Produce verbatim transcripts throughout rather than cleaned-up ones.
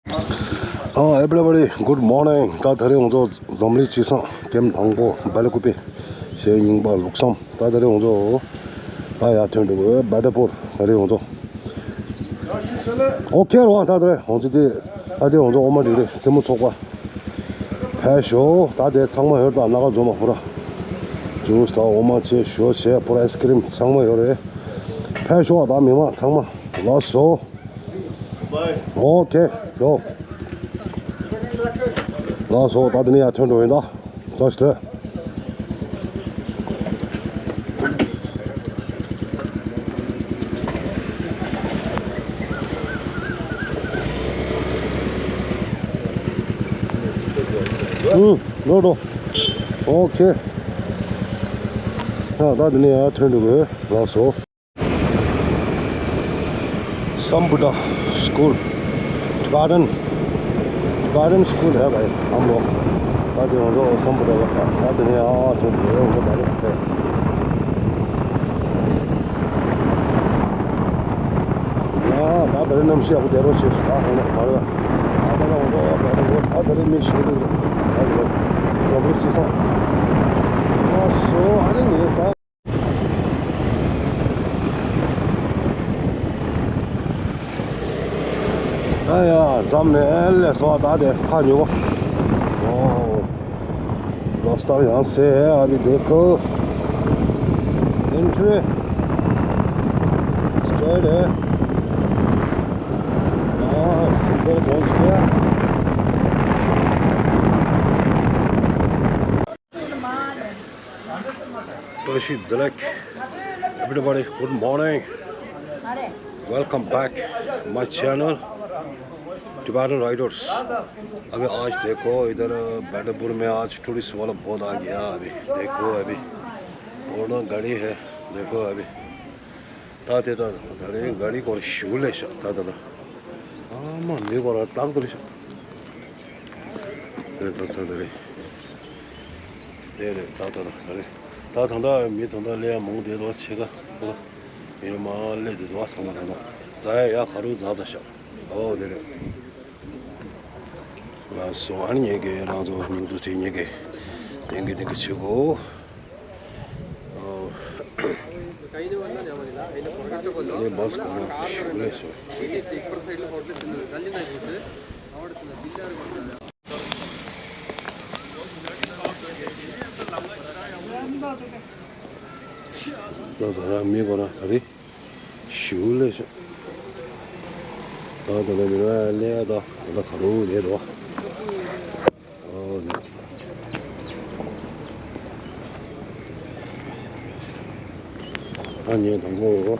ཨ། Everybody, good morning. ད་ད་རེས་ང་ཚོ་འཛམ་གླིང་སྤྱི་བསང་ཀེམ་དང་པོ་སྦེལ་ཀུ་པེ་ཞེས་རྙིང་པ་ལུགས་བསམ། ད་ད་རེས་ང་ཚོ་ཨ་ཡར་ཐོན་འགྲོ་གི་ཡོད། སྦེ་ཏ་པུར། ད་རེས་ང་ཚོ་ཨོ་ཁེ་རེད་བ། ད་ད་རེས་ང་ཚོ་དེ་ད་དེ་ང་ཚོ་འོ་མ་འགྲིག་རེད། རྩེད་མོ་ཚོགས་པ་ཕེབས་ཤོག་ད་དེ་ཚང་མ་ཡོད། ད་སྣ་ཁ་འཛོམས་མ་པུ་ར་ཇུས་དང་འོ་མ་བྱས་ཞོ་བྱས་པུ་ར་ཨའི་སི་ཀི་རིམ་ཚང་མ་ཡོད་རེད། ཕེབས་ཤོག་ད་མི་མང་ཚང་མ། ལགས་སོ། ཨོ་ཁེ། ལོ། ལགས་སོ། ད་དེ་ནས་ཡར་ཐོན་འགྲོ་ཡིན་ད། ལགས་སོ། ཨུ། ལོ་ལོ། ཨོ་ཁེ། ད་ད་དེ་ནས་ཡར་ཐོན་འགྲོ་དགོས། ལགས་སོ། Sambuddha School, Tibetan, Tibetan School है भाई। हम लोग ད་དེ་ང་ཚོ་Sambuddha ལ་ད་དེ་ནས་ཨ་ཐོན་དེ་ང་ཚོ་ད་རེས་ཕེབས། ཡ་ད་ད་རེས་གནམ་གཤིས་ཡག་པོ་བསྡད་རོགས་བྱེད། ད་ཧང་ན་མ་རེད། ད་ད་ལ་ང་ཚོ་ད་ད་ད་ད་རེས་མི་ཞིག་འདུག་ད་དེ་ནས་འཛམ་བུ་རི་སྤྱི་བསང་། ལགས་སོ། ཨ་ནི་ངས་ད། ཨ་ཡ། འཛོམས་ནས་སླེབས་སོང་། ད་དེ་ཐག་ཉེ་བོ། ཨོ། रास्ता यहाँ से है, अभी देखो। एंट्री स्ट्रेट है। हाँ, सुंदर पहुंच गया। Tashi Dilek, everybody, good morning. Welcome back my channel, Tibetan Riders. अभी आज देखो इधर बैडपुर में आज टूरिस्ट वाला बहुत आ गया। अभी देखो, अभी पूर्ण गाड़ी है। देखो अभी। ད་དེ་ད་ད་རེས་ག་རེ་སྐོར་ཞུ་ལས་ཤག་ད་ད་ད། ཨ་མ་མི་སྐོར་ལ་ཏག་ཏག་རེད་ཤག་དེ་ད་ད་ད་རེད། དེ་རེད། ད་ད་ད་ད་རེད། ད་ད་ད་མི་ད་ད་ལས་ཡ་མང་དེ་དོ་ཆེ་ག་ཧོ། མི་མ་ལས་དེ་དོ་ཚང་མ་ད་ད་རྫ་ཡ་ཡ་ག་རུ་རྫ་ད་ཤག་ཨོ་དེ་རེད། ལགས་སོ། ཨ་ནི་ངེད་ཀྱི་རང་ཚོ་སྙིང་སྡུག་དེ་ངེད་ཀྱི་དེང་གི་དེང་གི་ཆེ་གོ། ད་ད་ཡང་མི་གོ་ན་ད་རེས་ཞུ་ལས་ཤོག་ད་ད་ལ་མི་ར་ལས་ད་ད་ལ་ག་རུ་ལས་རོ། ཨོ་ནི། ཨ་ནི་དང་པོ།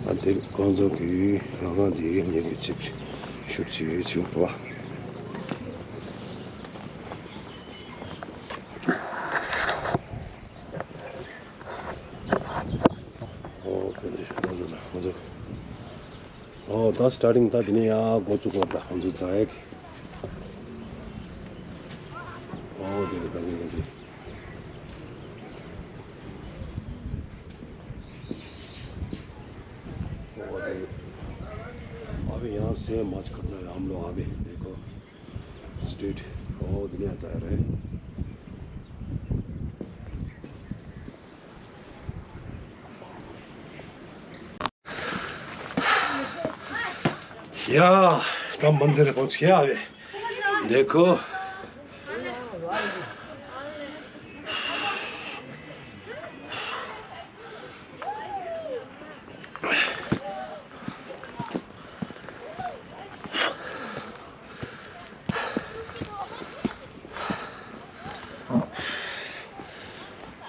ཨ་དེ་ཁོང་ཚོ་གི་ལྷ་ཁང་དེ་ཉེ་གི་ཆིབས་ཞུགས་ཆེ་ཆུང་བ། ཨོ་ཁོ་ཚོ་ཞུགས་ཁོང་ཚོ་ལ་ཁོང་ཚོ། ཨོ་ད་སི་ཊར་ཊིང་ད་དེ་ནས་ཡང་འགོ་བཙུགས་པ་ད་ཁོང་ཚོ་རྫ་ཡག་གི། ཨོ་དེ་ནས་ད་དེ་ནས་དེ། अभी यहाँ से माच करना है हम लोग। अभी देखो स्ट्रीट, ओ दुनिया जा रहे हैं। या, तब मंदिर पहुंच गया अभी। देखो।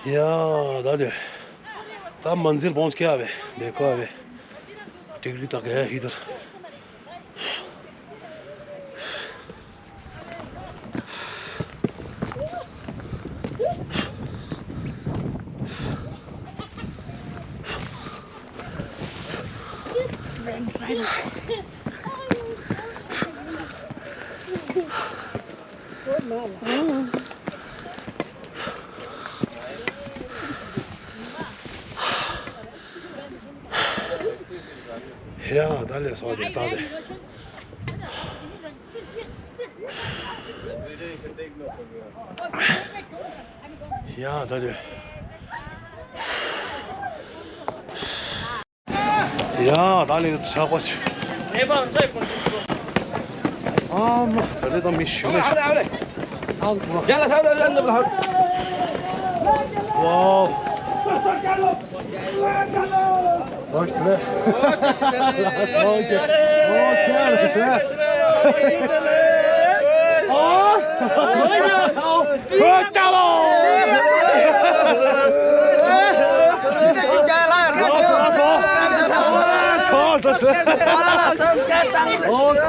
या, दादा, तब मंजिल पहुंच गया अबे। देखो अबे, टिकट तक है इधर। ཡ་ད་ལས་སོང་དེ་རྩང་དེ། ཡ་ད་ལས། ཡ་ད་ལས་ཆགས་པ་ཆུ། ཨ་མ་ད་ལས་ད་མི་ཞུ་ལས། ཨ་མ། ཝའོ།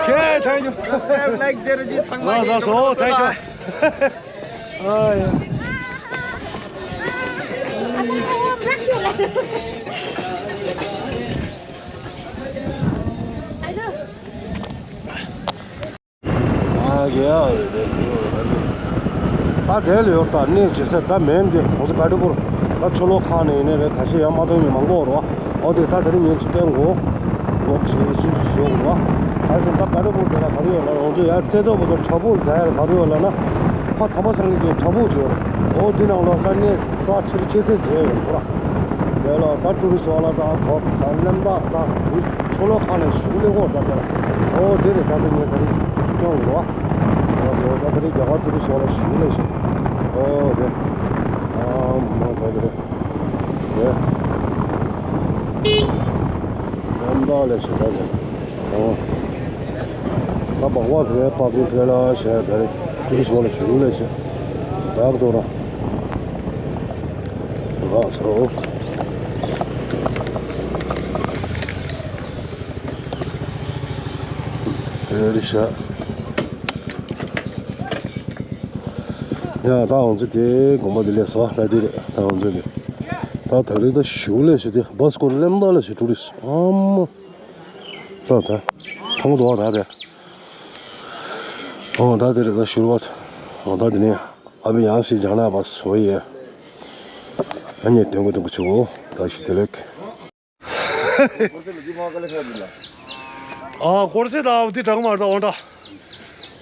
Okay, thank you. Subscribe, like, share, ཚང་མ། ལགས་སོ། Thank you. ཨ་ཡ། ཨ་ཡ། ད་དེ་ལ་ཡོད་ད་གནས་བྱེད་ས་ད་མེད་འདི་ང་ཚོ་བལ་ཏྲ་བུར་ད་ཆུ་ལོག་ཁག་ནས་ཡིན་ནའི་རེད། ཁ་ཤས་ཡང་མ་མཐོང་མཁན་མང་པོ་ཡོད་རེད་བ། ཨོ་དེ་ད་དེ་རིང་ངས་ཅིག་བསྟན་དགོས། ལོག་བྱེད་ཤིན་ཏུ་བཟོས་དགོས་རེད་བ། ག་ཟེར་ད་བལ་ཏྲ་བུར་དེ་ལ་ག་རེ་ཡོད་ལ་ང་ཚོ་ཡང་རྩེ་ཐོག་བར་དུ་བྲག་ཕུག་རྫ་ཡ་ལ་ག་རེ་ཡོད་ལབ་ན། ཕ་དམ་པ་སངས་རྒྱས་ཀྱི་བྲག་ཕུག་ཅིག་ཡོད་རེད། ཨོ་དེ་ནང་ལོགས་ད་གནས་རྩ་ཆེར་ཆེ་ཚད་མཇལ་ཡོད་རེད་བ། དེ་ལ་ད་ཀྲུ་རི་སོགས་ལ་ད་གོ་ད་གླེན་རྟགས་ད་འདི་ཆུ་ལོག་ཁག་ནས་ཞུགས་ལེ་ཧོ་ད་དེ་ལ། ཨོ་དེ་རེད། ད་དེ་ངས་ད་རེས་ཅིག་སྐྱོང་དགོས་རེད་བ། ཨོ་སོ་ད་དེ་རེས་རྒྱ་གར་ཀྲུ་རི་སོགས་ལ་ཞུགས་ལེ་ཞིག་ཨོ་དེ། ཨ་མ་ད་དེ་རེད། དེ། གླེན་རྟགས་ལེ་ཞིག་ད་དེ། ཨོ། ད་བག་བག་རེད་པ་གི་ཐད་ལ་ཞེས་ད་རེས་ཀྲུ་རི་སོགས་ལ་ཞུགས་ལེ་ཞིག་ད་ག་དོ་ར། ལགས་སོ། དེ་རེད་ཤག་ཡ་ད་ང་ཚོ་དེ་དགོན་པ་དེ་ལས་སོ་ལ་དེ་རེད། ད་ང་ཚོ་དེ་ད་ད་རེས་ད་ཞུགས་ལེ་ཞིག་དེ་བཱས་སྐོར་གླེན་རྟགས་ལེ་ཞིག་ཀྲུ་རི་སི་ཨ་མ། ད་ད་མཐོང་འདུག་ད་དེ། ཨོ་ད་དེ་རེད། ད་ཞུགས་པ། ཨོ་ད་དེ་ནས། ཨ་བི་ཡང་སྲིད་ལྗང་ནག་པ་སོ་ཡེ། ཨ་ནི་དོན་གོ་དོན་གོ་ཆུ་བོ་ད་ཞུ་དེ་ལེགས། ཨ་ཀོར་སེ་ད་འདི་གྲངས་མར་ད་འོང་ད།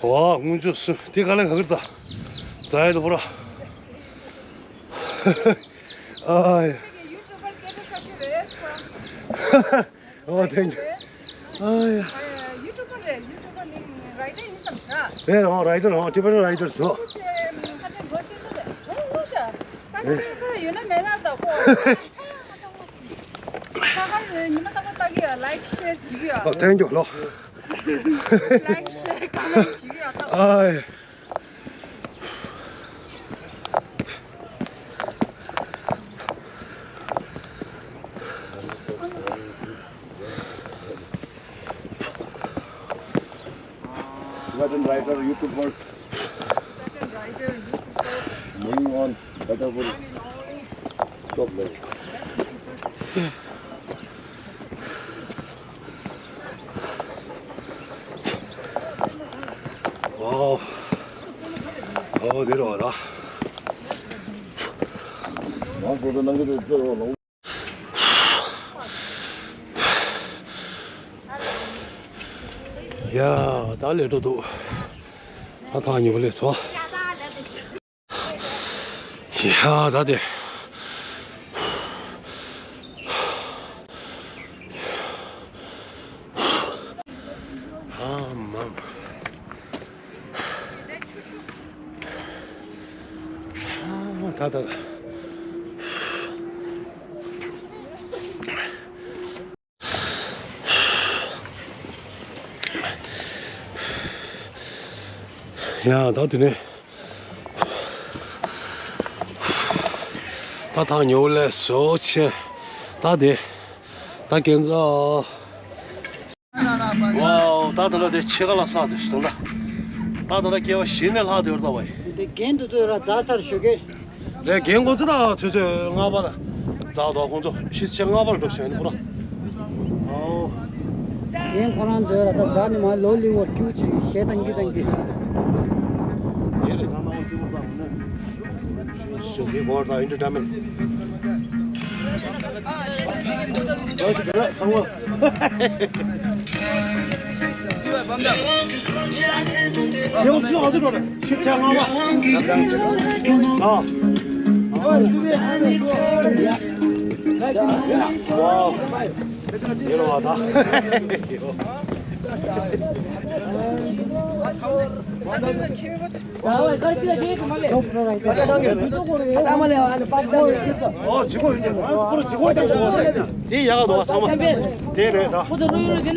ཝ་སྔོན་ཆུ་སུ་དེ་ག་ལེ་ག་གིར་ད། ཛའི་ལ་བོ་ར། ཨ་ཡ། ཨོ་ཐེང་ཀྱུ། ཨ་ཡ། ཡུ་ཊུབ་པར་རེད། ཡུ་ཊུབ་པར་ནི་རའི་ཊར་ཡིན་བསམ་ཤག་རེད་རོ། རའི་ཊར་རོ། ཊི་བི་ཊར་རའི་ཊར་སོ། ཁ་ཏོན་གོ་ཤེས་ཏོ་རེད། ཨོ་ཨོ་ཤ། སབ་སི་ཀ་རབ་ཡོད་ན་མེད་ལ་ད་ཁོ། ད་ག་ཉི་མ་རྟག་པར་ལྟ་གི་ཡ། ལའིཀ་ཤེར་བྱེད་གི་ཡ། ཨོ་ཐེང་ཀྱུ་ལོ། ལའིཀ་ཤེར་ཀོ་མེན་ཊི་བྱེད་གི་ཡ་ད། ཨ་ཡ། Writer, YouTubers, moving on, better world. ཨོ། ཨོ་དེ་རེད་བ་ད། ཡ་ད་ལས་འགྲོ་འདུག་ད་ཐག་ཉེ་པོ་ལས་སོ། ཡ་ད་དེ། ཨ་མ་མ། ཨ་ད་ད་ད། ཡ་ད་དེ་ནས། ད་ཐག་ཉེ་བོ་ལས་བཟོ་ཆེ། ད་དེ། ད་ཁྱེད་ཚོ། ཝའོ། ད་ད་ལ་དེ་ཕྱེད་ཀ་ལ་ལྷག་དེ་སོང་ད། ད་ད་ལ་སྐྱེ་བ་བཞི་ནས་ལྷག་དེ་ཡོད་ད་བ་ཡི། དེ་རྒན་དུ་ཚོད་ར་རྫ་ཚར་ཞོ་གེ། རེད། རྒན་ཁོང་ཚོ་ད་ཆུ་ཚོད་ལྔ་པ་ལ་རྫ་དོ་ཁོང་ཚོ་ཕྱི་ཕྱེད་ལྔ་པ་ལ་འགྲོ་ཤེས་ནི་པོ་ར། ཨོ། རྒན་ཁོ་རང་ཚོས་ར་ད་རྫ་ནི་མ་ལོ་ལི་བོར་ཁྱུ་ཆེ་ནི་ཞེ་ཏང་གི་ཏང་གི། ཡེ་རེད། ད་ནང་ཁྱུ་པ་མོ། ཞོ་གེ་བོར་ད་ཨིན་ཊར་ཊེན་མེན་ཊི། ཡང་ཚུར་ང་ཚོ་འགྲོ་རེད། ཆིག་ཆ་ལྔ་པ། ཨ། ཝའོ། ཡོད་རེད་བ་ད། ཨོ་ཇི་གོ་ཡོད་ཀྱང་ང་ཁོ་ར་ཇི་གོ་ཡོད་ཀྱང་ཇི་གོ་དེ་ཡག་ག་འདུག་བ། ཚང་མ་དེ་རེད་ད།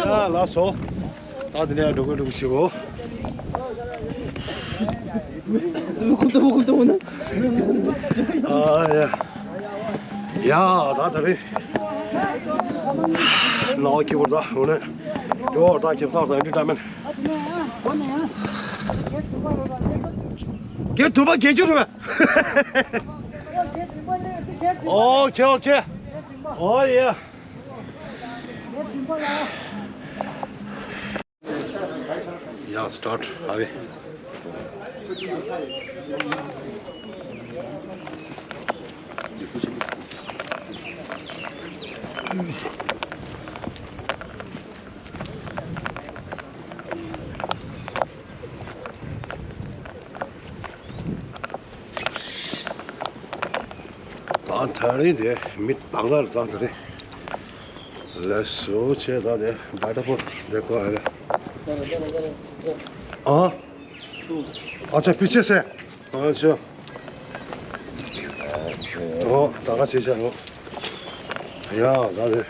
ཨ་ལགས་སོ། ད་དེ་ནས་འགྲོ་དགོས་འགྲོ་དགོས་བྱེད་གོ། ཨ་ཡ། ཡ་ད་ད་རེད། ནང་གི་བར་ད་འོ་ནས་ཡོ་ད་ཁྱིམ་ཚང་ད་འདི་འདྲ་མིན། སྒེར་དུ་མ་སྒེར་རྒྱུ་རེད་པས། ཨོ་ཁེ་ཨོ་ཁེ། ཨོ་ཡ། ཡང་སི་ཊར་ཊི་ཨ་བེ། ད་ད་རིང་དེ་མི་བག་ལ་རྩ་དེ་རེད། ལགས་སོ་ཆེ་ད་དེ་བ་ཏྲ་ཕོལ་དེ་ཀོ་ཨ་རེད། ཨ། ཨ་ཅག་པི་ཆེ་སེ། ཨ་ཅག་ཨོ་ད་ག་ཆེ་ཆེ་ཨོ། ཡ་ད་དེ།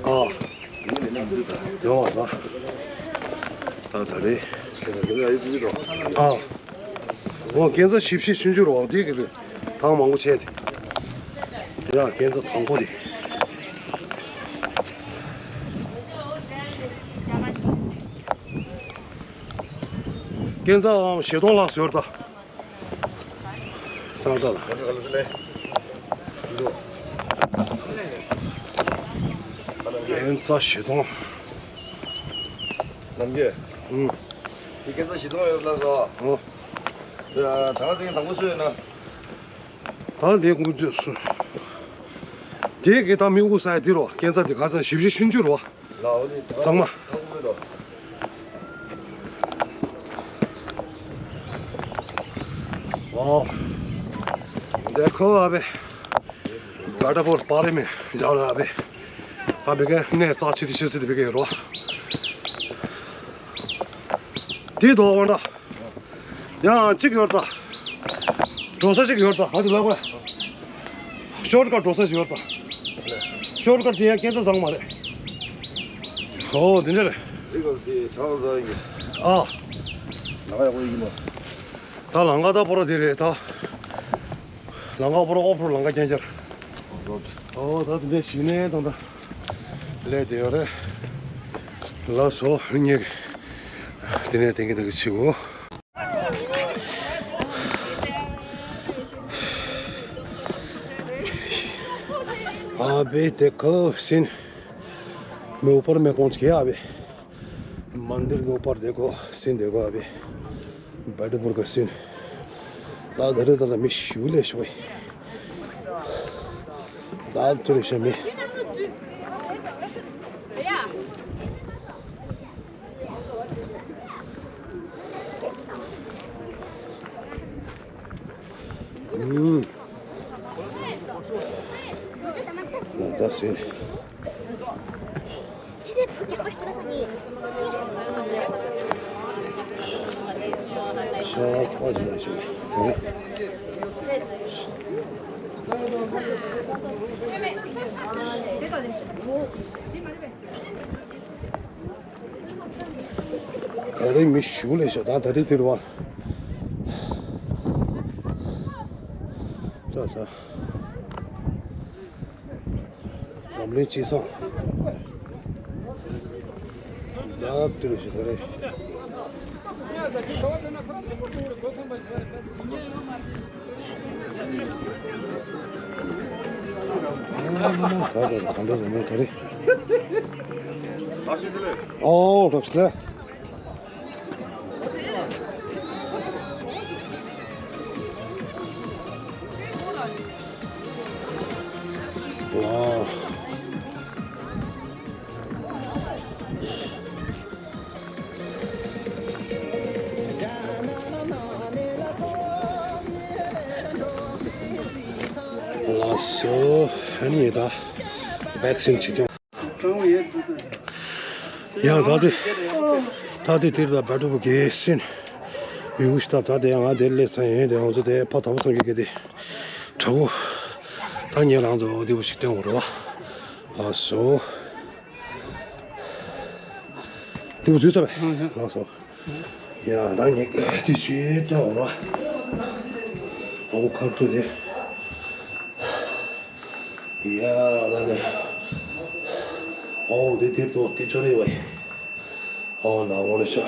ཨ། ཡོང་བ་ལ། ད་ད་རེད། ཨ། འོ་ཁྱེད་ཚོ་ཞིབ་ཞིབ་ཆུང་ཆུང་རོགས་འདི་གི་རེད། ཐང་མང་པོ་བྱས་ཏེ། ཡ་ཁྱེད་ཚོ་དང་པོ་རེད། ཁྱེད་ཚོ་བཞི་སྟོང་ལྷག་ཟེར་ད། ཏག་ཏག་ལ། ཁྱེད་ཚོ་བཞི་སྟོང་། ནམ་རྒྱུན། ཨུམ། དེ་ཁྱེད་ཚོ་བཞི་སྟོང་ཡོད་ལ་སོ། ཨོ། ད་ང་ཚོ་དང་པོ་སུ་ཡོད་ན། ད་འདི་དགུ་བཅུ་སུ། དེ་གི་ད་མི་དགུ་ས་ཡ་འདི་རོ། ཁྱེད་ཚོ་འདི་ག་ཚོད་ཞིབ་ཞིབ་ཆུང་ཆུང་རོ། ཚང་མ། ཝའོ། འདི་ཁོ་ཨ་བེ། བ་ཏྲ་ཕོལ་པར་མེ་རྒྱབ་ལ་ཨ་བེ། ད་བེ་གེ་གནས་རྩ་ཆེ་དེ་ཆེ་སི་དེ་བེ་གེ་རོ། དེ་དོ་བ་འདྲ། ཡང་གཅིག་ཡོད་ད། འགྲོ་ས་གཅིག་ཡོད་ད། ཧ་ཅི་ལབ་པ། ཤོར་ཀ་འགྲོ་ས་ཞིག་ཡོད་ད། ཤོར་ཀ་དེ་ཡང་སྐས་འཛེག་བཟང་མ་རེད། ཨོ་དེ་འདྲ་རེད། འདི་ག་དེ་ཆང་ཟ་ཡིན་གི། ཨ། ལང་ཡག་པོ་ཡིན་གི་མ། ད་ལང་ཀ་ད་པོ་ར་དེ་རེད་ད། ལང་ཀ་པོ་ར་ཨོཕ་རོཌ་ལང་ཀ་རྐྱང་རྐྱང་། ཨོཕ་རོཌ། ཨོ་ད་དེ་འདྲ་ཞིག་ནས་ད་ད། ལས་དེ་ཡོད་རེད། ལགས་སོ་ངས་དེ་ནས་དེང་གི་དེ་གི་ཆིའོ། अभी देखो सीन, मैं ऊपर में पहुंच गया अभी। मंदिर के ऊपर देखो, सीन देखो अभी। बैठपुर का सीन। ད་དེ་རིང་ད་ལ་མི་ཞེ་པོ་ལས་ཤོག་ཡ། ད་དུ་རེ་ཤ་མི། ཨུམ། ད་ད་སེ། ཤ་པ་ཅི་ལ་ཤ་རེད། ད་རེས་མི་ཞུགས་ལས་ཤོག་ད་ད་རེས་དེ་རུ་བ། ད་ད། འཛམ་གླིང་སྤྱི་བསང་། ད་དེ་རུ་ཞིག་ད་རེས། ཨ་མ་ད་ད་ག་འདྲ་ད་མེད་ད་རེས། ཨོ་རོགས་ལ། སོ། ཨ་ནི་ད་བེག་སིན་བྱེད་དུས། ཡང་ད་དེ་ད་དེ་དེར་ད་བ་ཏྲ་བུ་གེ་སིན་ཡུ་ཤི་ད་ད་དེ་ཡང་ང་དེར་སླེབས་ཚར་ཡིན། དེ་ང་ཚོ་དེ་ཕ་དམ་པ་སངས་རྒྱས་ཀྱི་དེ་བྲག་ཕུག་ད་ཉེ་རང་ཚོ་དེ་བུ་ཞིག་སྟོན་འོང་རོགས། ལགས་སོ། དེ་བུ་འཛུལ་ས་བས། ལགས་སོ། ཡ་ད་ངས་དེ་ཆུ་སྟོན་འོང་ར། ཨོ་ཁ་ཐུག་དེ། ཡ་ད་དེ། ཨོ་དེ་དེ་ཏོ་དེ་ཆོ་རེ་བས། ཨོ་ན་འོ་རེ་ཤ།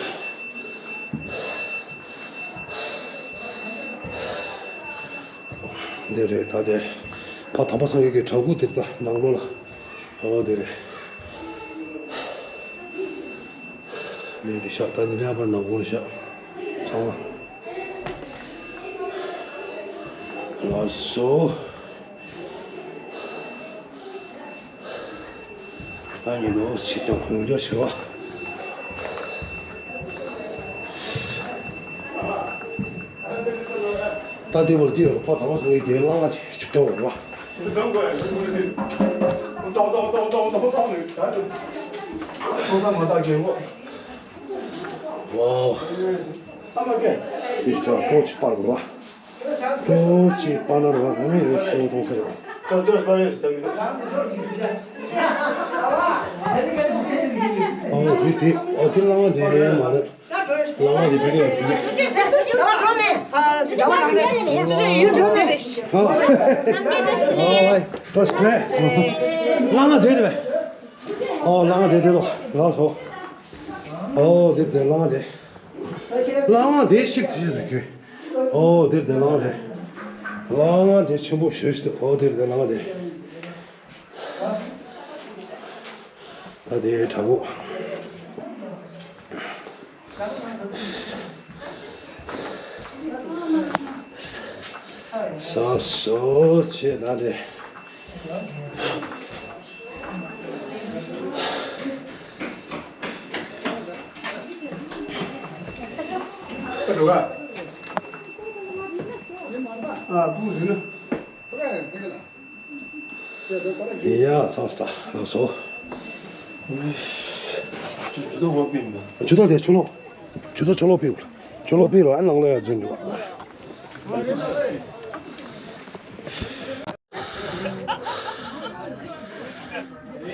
འདི་རེད་ད་དེ། ཕ་དམ་པ་སངས་རྒྱས་ཀྱི་བྲག་ཕུག་དེར་ད་ནང་ལོགས་ལ། ཨོ་དེ་རེད། ལས་རེད་ཤག་ད་འདི་ལས་པར་ནང་ལོགས་རེད་ཤག་ཚང་མ། ལགས་སོ། ཨ་ནི་ལོ་ཆིག་སྟོང་དགུ་བརྒྱ་བཞི་བ། ད་ལྟའི་བར་དུ་ཡོད་པ་དམ་པ་སངས་རྒྱས་ཀྱི་བླ་མ་དེ་བཅུ་སྟོང་འོང་བ། ཝའོ། དེ་ཚོ་ཏོག་ཅིག་པར་དགོས་བ། ཏོག་ཅིག་པར་ན་ར་བ་ཨ་ནི་ཡོད་སེང་གཏོང་ས་རེད་བ། ཨོ་དེ་དེ་ཨོ་དེ་བླ་མ་དེ་རེད་མ་རེད། བླ་མ་དེ་བེད་ཡོད་རེད། ཨོ་ཨོ་ཨོ་བླ་མ་དེ་དེ་དོ། ཨོ་བླ་མ་དེ་དེ་དོ། ལགས་སོ། ཨོ་དེ་དེ་བླ་མ་དེ། བླ་མ་དེ་ཤིག་ཅི་ཟེར་གི། ཨོ་དེ་དེ་བླ་མ་དེ། བླ་མ་དེ་ཆེན་པོ་ཞེ་ཞིག་ཨོ་དེ་དེ་བླ་མ་དེ། ད་དེ་དྲག་པོ། ས་སོ་ཆེ་ད་དེ། ཨ་འགྲོ་ག་ཨ་སྤུ་གུ་ཟིན་ན། ཡ་ཚ་ས་ལགས་སོ། ཇུ་ཇུ་ཏོ་ཧོ་པི་མ། ཇུ་ཏོ་དེ་ཆུ་ལོག་ཇུ་ཏོ་ཆུ་ལོག་པི་ཆུ་ལོག་པི་རོ་ཨ་ནང་ལོ་ཡ་རྫུན་འགྲོ།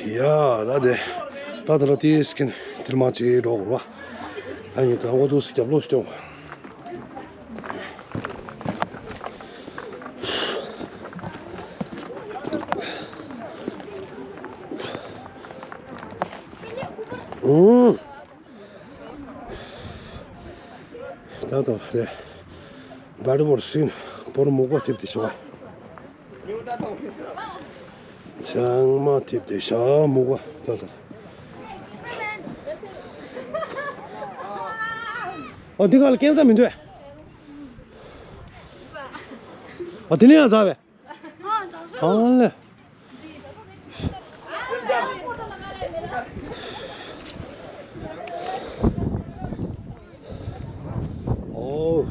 ཡ་ད་དེ་ད་ད་ལ་དེ་སྐྱིན་དེར་མ་ཅིག་འགྲོ་དགོས་ར། ཨ་ནི་ད་འོ་དུ་སི་རྒྱབ་ལོག་སྟོན། ཨུམ། ད་ད་རེད། བ་རི་བོར་སིན་བོར་མུག་པ་ཐེབས་ཏེ་ཤོག་ཚང་མ་ཐེབས་ཏེ་ཤ་མུག་པ་ད་ད། ཨོ་འདི་ག་ལ་སྐྱེན་ས་མི་འདུག་ཨོ་དེ་ནས་ཡང་ཟ་བས། ཨང་ལེ། ओह,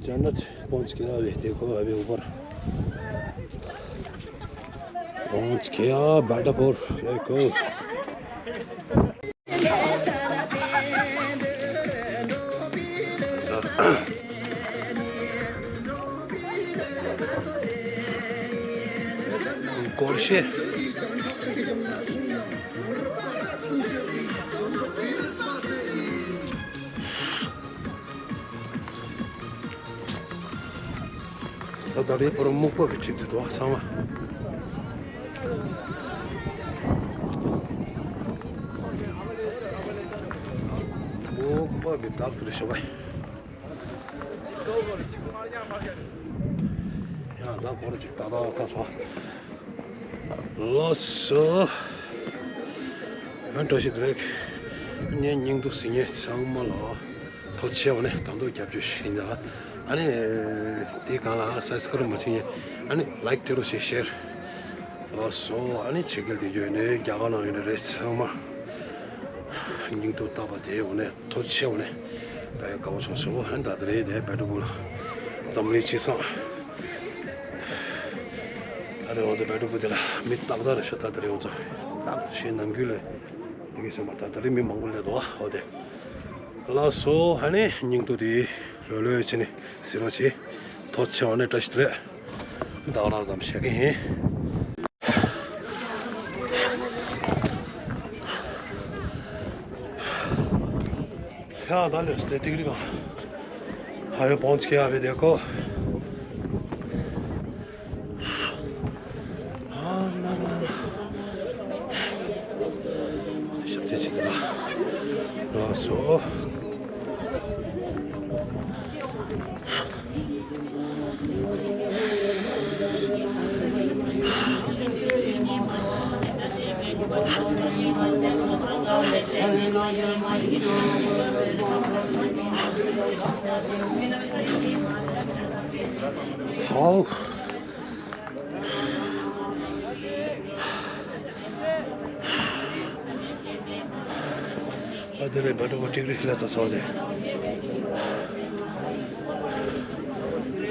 जन्नत पहुंच गया अभी, देखो अभी ऊपर पहुंच गया, बैठा पर देखो। སྒོར་གཞས། ད་ད་རེས་པོ་ར་སྨུག་པ་གི་ཁྲིད་དེ་འདུག་ཚང་མ། སྨུག་པ་གི་བདག་ཏུ་རེ་ཞོག་པ། ཡང་ད་སྒོར་གཅིག་ཏག་ཏག་ཚར་སོང་། ལགས་སོ། ང་བཀྲ་ཤིས་བདེ་ལེགས། ངའི་སྙིང་སྡུག་ཟིན་ངེས་ཚང་མ་ལ། ཐུགས་རྗེ་ཆེ་བ་ནས་ད་དུང་རྒྱབ་སྐྱོར་ཞུ་ཡིན་ད། ཨ་ནི། དེའི་སྒང་ལ་སབ་སི་ཀ་རབ་མ་བྱེད་མཁན། ཨ་ནི་ལའིཀ་སྤྲད་རོགས་ཞེས་ཤེར། ལགས་སོ། ཨ་ནི་ཕྱི་རྒྱལ་དེ་ཡོད་ནས་རྒྱ་གར་ནང་ཡོད་ནས་རེད་ཚང་མ། སྙིང་སྡུག་བཏགས་པ་དེའི་འོག་ནས་ཐུགས་རྗེ་ཆེ་བ་ནས། ད་ཡ་དགའ་བོ་བྱུང་སོང་། ཨ་ནི་ད་དེ་རེད་དེ་བེ་ཏྲ་བུ་ལ། འཛམ་གླིང་སྤྱི་བསང་། འོ་དེ་བལ་འབྲུག་པ་དེ་ལ་མི་ཏག་ཏག་རེད་ཤག་ད་ལྟ་རེད་ཡོང་ཚོ། ཏག་ཞེས་ནམ་རྒྱུན་ལས་དེ་གི་སེམས་པ་ད་ལྟ་རེད་མི་མང་པོ་སླེབས་འདུག་འོ་དེ། ལགས་སོ། ཨ་ནི་སྙིང་སྡུག་དེ་ལོས་ལོས་བྱས་ནས་ཟེར་རོགས་བྱེད། ཐོག་ཆེ་བ་ནས་བཀྲ་ཤིས་བདེ་ལེགས། ད་ག་རང་ཙམ་བཤད་གི་ཡིན། ཡ་ད་ལོས་སྟེ་ཏིག་རིག་ཨ། ཧ་ཡོ་པོན་ཆི་ཁེ་ཨ་བེ་དེ་ཀོ། ཨ་ན་ན་ན། ཞབས་ཀྱི་ཆེད་དུ་ལ་སོ། ཧའོ། ཨ་དེ་རེད་བལ་འབྲུག་པ་ཏིག་རིག་ལ་ཚ་སོང་དེ།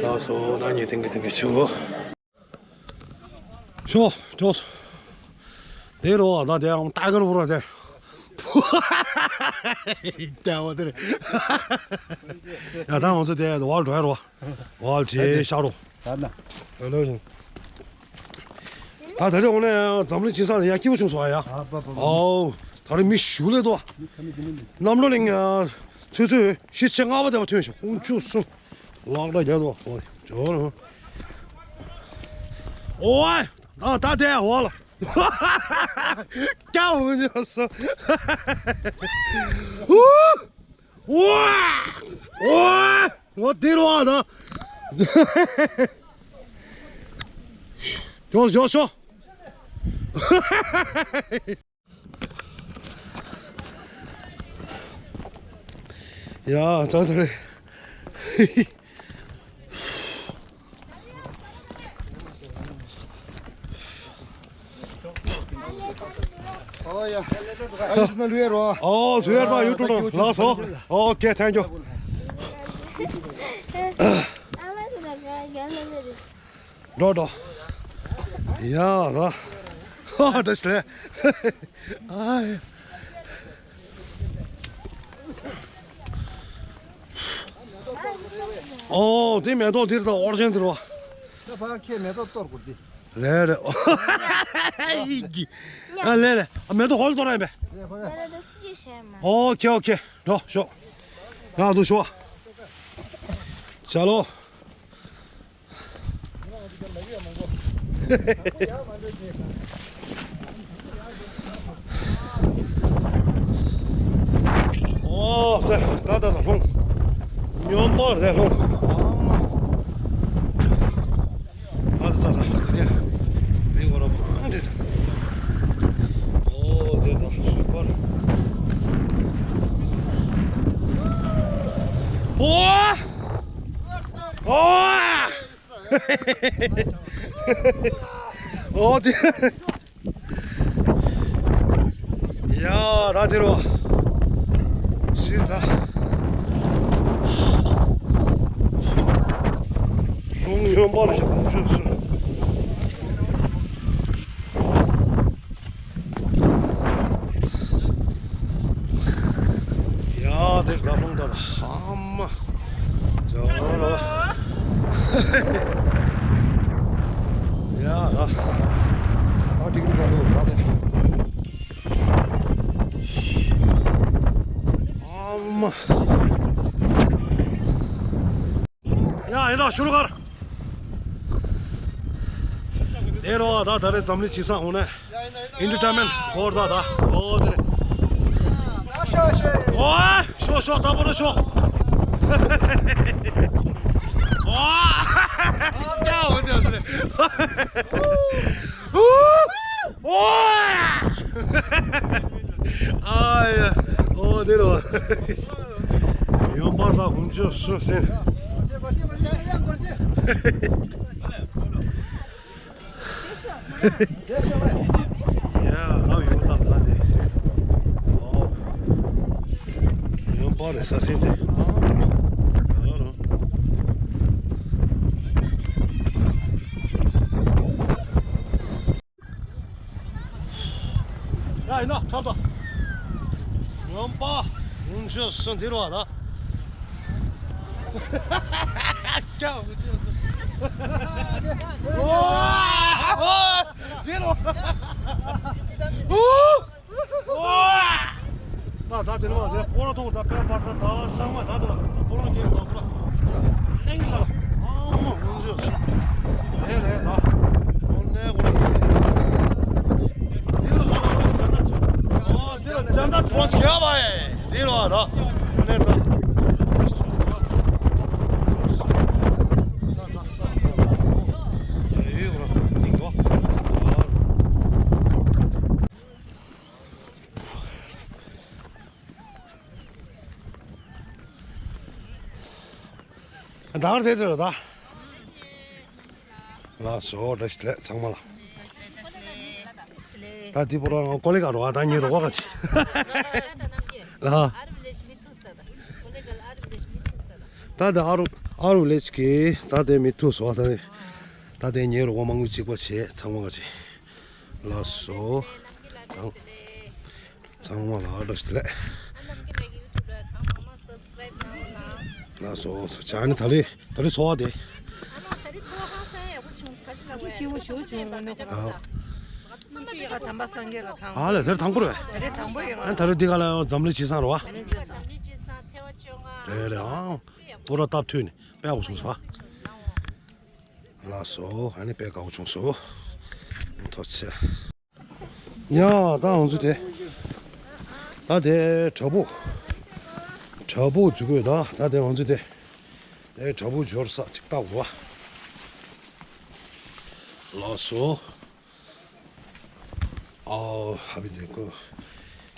ལགས་སོ། ད་ཉིན་ཐེངས་གི་ཐེངས་གི་ཞུ། ཤོ་ཅོས། དེ་རོ་ད་དེ་ཨང་ཏཱ་གར་བོ་ར་དེ། ཏཱ་བོ་དེ་རེད། ཡ་ད་ང་ཚོ་དེ་བར་འགྲོ་ཡ་རོ། ཝལ་ཇེ་ཤ་རོ། ད་ན། ཨ་ལོ་ཡིན། ད་ད་རེས་འོང་ནས་འཛམ་གླིང་ཆེ་ས་ཡ་སྐྱིད་པོ་བྱུང་སོང་ཨ་ཡ། ཨ་པ་པ་པ། ཨོ། ད་རེས་མི་ཞུ་ལས་དོ། མི་ཁ་མི་དེ་མི་འདུག་གནམ་ལོ་ལིང་ཚོད་ཚོད་བཞི་ཆ་ལྔ་པ་དེ་བ་ཐོན་ཤོག་ཀུང་ཆུ་སུ། ལག་འདྲ་རྒྱ་དོ། ཨོ་ཇོ་རོ། ཨོ་ཨ། ད་ད་དེ་ཨོ་ལ། ཀྱ་འོ་ཉོ་སོ། ཨུ། ཝ། ཝ། ཝ་དེ་རུ་བ་ན། ཡོ་ཡོ་ཤོ། ཡ་ད་ད་རེད། ཨོ་ཡ། ཨ་ཡུ་མ་ལུས་རོ། ཨོ་ཟུར་ཡར་དང་ཡུ་ཀྲུག་ནང་ལགས་སོ། ཨོ་ཁེ་ཐེང་ཀྱུ། འགྲོ་འགྲོ། ཡ་ར། ཧ་ཧ་ད་ཤི་ལེ། ཨ་ཡ། ཨོ་དེ་མེ་ཏོག་འདིར་དང་ཨོར་ཅན་འདིར་བ། ད་ཕ་ཁྱེད་མེ་ཏོག་གཏོར་དགོས་འདི། རེད་རེད། ཨི་ཀི། ཨ་ལེ་ལེ། ཨ་མེ་ཏོག་ཧོལ་གཏོར་ཡིན་པས། ལེ་ཕ་ཁྱེད། ཨོ་ཁེ་ཨོ་ཁེ། འགྲོ་ཤོག་ང་འདུག་ཤོག་ཅ་ལོ། ཨོ་ད་ད་ད་ལྷུང་། སྨྱོན་པ་རེད་ལྷུང་། ཨ་མ། ད་ད་ད་ད་ད་ནས་མི་གོ་ར་པང་འདྲེ། ཨོ་དེ་ད་ཤུག་པར། ཨོ། ཨོ། ཨོ་དེ། ཡ་ར་དེ་རོ། ཤིན་ད། ལུང་ཡོན་པ་ལ་ཞབས་ཞུ་སུ། ཡ་དེ་དགའ་ལུང་ད་ལ་ཨ་མ། ཡ་ར། ཡ་ར། ད་ཏིག་ཏིག་ག་ལོ་ར་དེ། ཨ་མ། ཡ་ཡིན་ན་ཤུ་རུ་གར། དེ་རོ་ད་ད་རེས་འཛམ་གླིང་སྤྱི་བསང་འོང་ནས། ཨིན་ཊར་ཊེན་མེན་ཊི་སྐོར་ད་ད། ཨོ་དེ་རེད། ཨོ་ཤོག་ཤོག་ད་པོ་རོ་ཤོག་ཨོ་ཡ་འོ་དེ་རེད། ཨོ་ཡ། ཨོ་དེ་རོ། ཡོན་པ་ས་ཧུན་ཅོ་སུ་སེན། ཡ་ལ་ཡོད་ད་ད་དེ་སེན། ཨོ། ཡོན་པ་རེད་ས་སེན་དེ། ཨ་རོ། ན་ཁྲབ་ཏོ། ཉོན་པ། ཡུང་ཤོ་སུ་འདི་རུ་བ་ད། ཀྱང་། འོ། འོ། འདི་རུ་བ། འོ། ད་ད་དེ་ནི་མ་དེ་སྤོ་ར་ཐོག་ད་དཔེ་པར་ད་ཚང་མ་ད་དེ་ལ་སྤོ་ར་སྐྱེས་ད་པུ་ར་གླེང་ད་ལ་ཨ་མ་ཧུང་ཞོ་སི་རེད་རེད་ད་ཨོ་ནེ་གོ་ར་སི་དེ་ལ་ང་ལ་ཅན་ད་ཨོ་དེ་ལ་ཅན་ད་གྲོང་ཁྱེར་བ་ཨེ་དེ་ལ་ད་ཨོ་ནེ་ད་དེ་ཡོད་ར་དེ་གོ། ད་གར་དེ་དེ་རེད་ད། ལགས་སོ་བཀྲ་ཤིས་བདེ་ལེགས་ཚང་མ་ལ། ད་འདི་པོ་རང་ཀོ་ལེ་ག་རོ་ཨ་ད་ཉེ་རོ་བ་ག་ཅི། ལ། ད་དེ་ཨ་རུ་ཨ་རུ་ལེ་ཅི་གི་ད་དེ་མི་ཐུག་སོ་ད་ད་དེ་ཉེ་རོ་བ་མང་པོ་གཅིག་པ་བྱས་ཚང་མ་ག་ཅི། ལགས་སོ། ཚང་མ་ལ་བཀྲ་ཤིས་བདེ་ལེགས། ལགས་སོ། ཅ་ནི་ད་རེས་ད་རེས་འཚོ་བ་དེ། ཨ། ལ་དེར་དང་པོ་རེད་པས། ཨ་ད་རེས་འདི་ག་ལ་ཡང་འཛམ་གླིང་ཆེ་ས་རེད་པ། དེ་རེད་ཨང་། པོ་ར་སྟབས་མཐུན་ནས་དཔེ་ཡག་པོ་བྱུང་སོང་། ལགས་སོ། ཨ་ནི་དཔེ་དགའ་པོ་བྱུང་སོང་། ཐུགས་རྗེ་ཆེ། ཡ་ད་ང་ཚོ་དེ། ད་དེ་བྲག་ཕུག་བྲག་ཕུག་འཛུལ་དགོས་ད། ད་དེ་ང་ཚོ་དེ། དེ་བྲག་ཕུག་འབྱོར་ས་ཅིག་ལྟ་དགོས་པ། ལགས་སོ། ཨོ་ཧ་པི་དེ་ཀོ།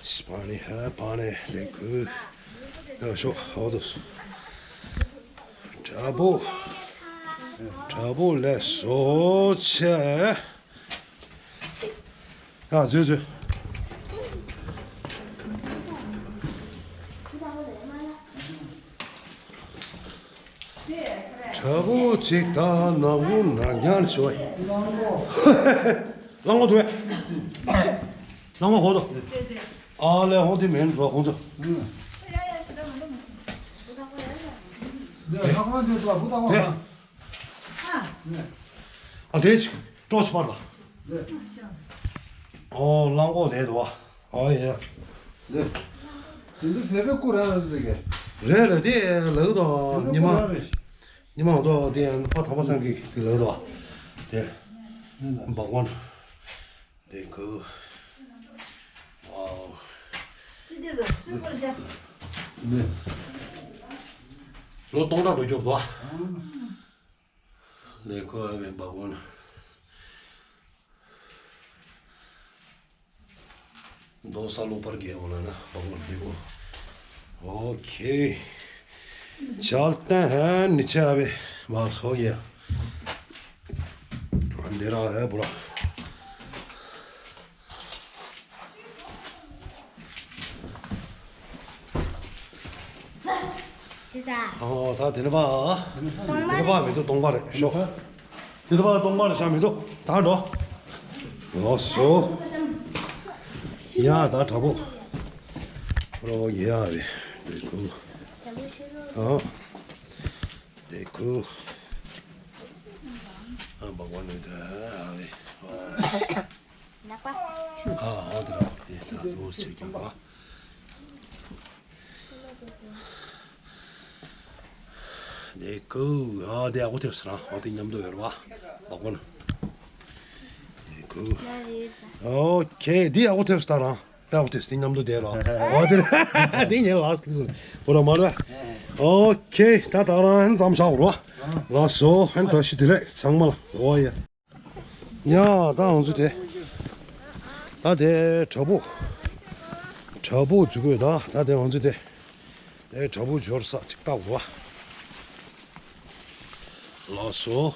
སི་པ་ནི་ཧ་པ་ནི་དེ་ཀོ། ཡ་ཤོ་ཧོ་དོ། བྲག་ཕུག་བྲག་ཕུག་ལས་སོ་ཆེ། ཡ་འཛུལ་འཛུལ། བྲག་ཕུག་ཅིག་དང་ནག་པོ་ནག་ཉལ་ཞོ། གླང་པོ་འདུག་གས། གླང་པོ་གོ་དོ། ཨ་ལས་ཧོ་དེ་མེན་རོ་ཁོང་ཚོ། དེ། ཨ་དེ་ཅིག་ཀྲོ་ཆི་པར་ལ། ཨོ་གླང་པོ་དེ་འདུག་བ། ཨོ་ཡ། དེ་འདི་བོད་པའི་སྐུ་རང་རེད་ཟེར་གི། རེད་རེད་དེ་ལགས་དོ་ཉི་མ། ཉི་མ་འོ་དོ་དེ་ཕ་ཐམ་པ་སང་གི་དེ་ལགས་དོ། དེ། འབག་གོན། དེ་ཁུ། ཨོ། ལོ་སྟོང་ཕྲག་འགྲོ་རྒྱུ་རེད་དོ། ལས་ཁོ་ཨ་མེན་པ་གོ་ན། རྡོ་ས་ལོ་པར་རྒྱལ་བོ་ལ་ན་པ་གོ་ན་དེ་གོ། ཨོ་ཁེ། ཆལ་ཏན་ཧན་ནི་ཆ་བེ་མ་སོ་ཡ། འདི་ར་ཧེ་བུ་ར། ཤི་ས། ཨོ་ད་དེ་ནི་པ། དེ་ནི་པ་མི་འདུག་སྟོང་པ་རེད་ཤོག་དེ་ནི་པ་སྟོང་པ་རེད་ཤག་མི་འདུག་ད་འགྲོ། ལགས་སོ། ཡ་ད་དྲ་བོ། རོ་ཡ་རེད་རེད་ཁུ། ཨ། རེད་ཁུ། ཨ་འབག་པ་ནི་ད་ཨ་རེད། ཨ་ཨོ་དེ་ར་དེ་ས་དུ་ཆེ་ཀྱང་བ། དེ་ཀུ་ཨ་དེ་ཨ་གོ་ཐེབས་སི་རང་ཨོ་དེ་མཉམ་དུ་ཡོད་ར་བ་བ་གོ་ན། དེ་ཀུ། ཨོ་ཁེ་དེ་ཨ་གོ་ཐེབས་སི་ད་རང་དཔེ་ཨ་གོ་ཐེབས་སི་དེ་མཉམ་དུ་དེ་ར་ཨོ་དེ་ར་དེ་ཉེ་ལགས་ཀུ་བོ་ར་མ་ར། ཨོ་ཁེ་ད་ད་རང་ཧན་ཙམ་ཤག་ར་ལགས་སོ་ཧན་བཀྲ་ཤིས་བདེ་ལེགས་ཚང་མ་ལ་ཨོ་ཡ། ཡ་ད་ང་ཚོ་དེ། ད་དེ་བྲག་ཕུག་བྲག་ཕུག་འཛུལ་དགོས་ད། ད་དེ་ང་ཚོ་དེ། དེ་བྲག་ཕུག་འབྱོར་ས་ཅིག་ལྟ་དགོས་པ། ལགས་སོ།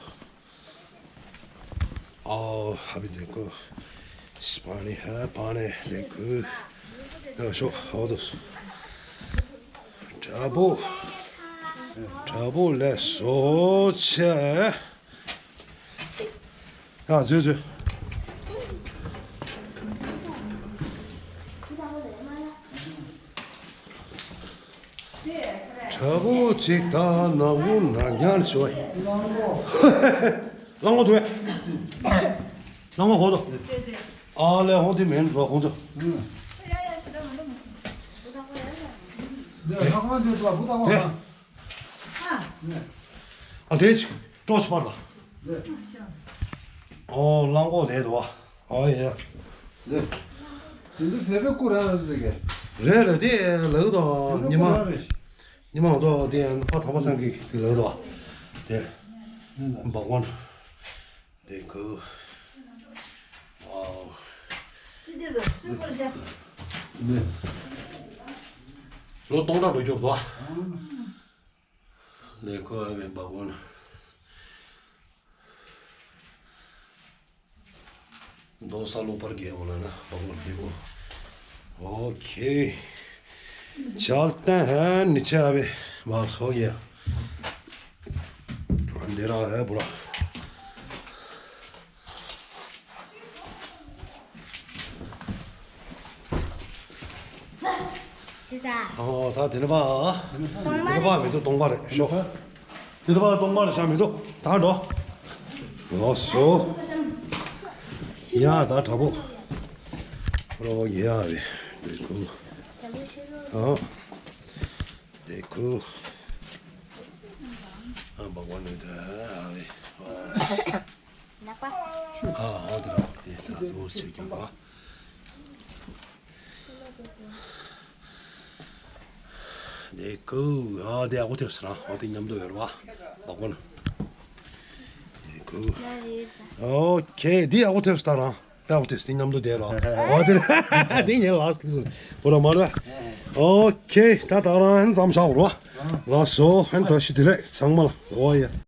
ཨོ་ཧ་པི་དེ་ཀོ། སི་པ་ནི་ཧ་པ་ནི་དེ་ཀོ། ཡ་ཤོ་ཧོ་དོ། བྲག་ཕུག་བྲག་ཕུག་ལས་སོ་ཆེ། ཡ་འཛུལ་འཛུལ། དྲ་བོ་ཅིག་དང་ནག་བོ་ནག་ཉལ་ཞོ། གླང་གོ་དུ། གླང་གོ་གོ་དོ། ཨ་ལེ་ཧོང་དེ་མེན་རོ་ཁོང་ཚོ། ཨ་དེ་ཅིག་ཀྲོ་ཆི་པར་ད། ཨོ་གླང་གོ་དེ་དུ་བ། ཨོ་ཡ། དེ་འདི་བེ་བེ་ཀུ་ར་ར་ཟེར་གི། རེད་རེད་དེ་ལག་དོ་ཉི་མ། ཉི་མ་དོ་དེ་ཕ་ཐམ་པ་སང་གི་དེ་ལག་དོ། དེ་འབག་གོན། དེ་ཁུ། ཨོ། ལོ་སྟོང་ཕྲག་འགྲོ་རྒྱུར་དོ། ལས་ཁོ་ཨ་མེན་པ་གོ་ན། མདོ་ས་ལོ་པར་རྒྱལ་བོ་ལ་ན་པ་གོ་རྒྱལ་བོ། ཨོ་ཁེ། ཇལ་ཏན་ཧན་ནི་ཆ་བེ་མ་སོ་ཡ། འདི་ར་ཧ་བུ་ར། ཤེས་ས། ཨོ་ད་དེ་ནི་པ། དེ་ནི་པ་མི་འདུག་སྟོང་པ་རེད་ཤོག་དེ་ནི་པ་སྟོང་པ་རེད་ཤག་མི་འདུག་ད་འགྲོ། ལོ་སོ། ཡ་ད་དྲ་བོ། རོ་ཡ་རེད་རེད་ཁུ། ཨོ། རེད་ཁུ། ཨ་བ་གོ་ནི་ད་ཨ་རེད། ནག་པ། ཨ་ཨ་དེ་ར་དེ་ས་དུ་ཆེ་ཀྱང་པ། དེ་ཀུ་ཨ་དེ་ཨ་གོ་ཐེབས་སི་ར་ཨ་དེ་མཉམ་དུ་ཡོད་ར་བ་བ་གོ་ན། དེ་ཀུ། ཨོ་ཁེ་དེ་ཨ་གོ་ཐེབས་སི་ད་ར་པ་ཨ་གོ་ཐེབས་སི་དེ་མཉམ་དུ་དེ་ར་ཨ་དེ་དེ་ཉེ་ལ་སྐུ་བོ་ལ་མ་ར། ཨོ་ཁེ་ད་ད་ར་ཧན་ཙམ་ཤག་ར་ལ་སོ་ཧན་ད་ཤི་དེ་ལེ་ཚང་མ་ལ་ཨོ་ཡ།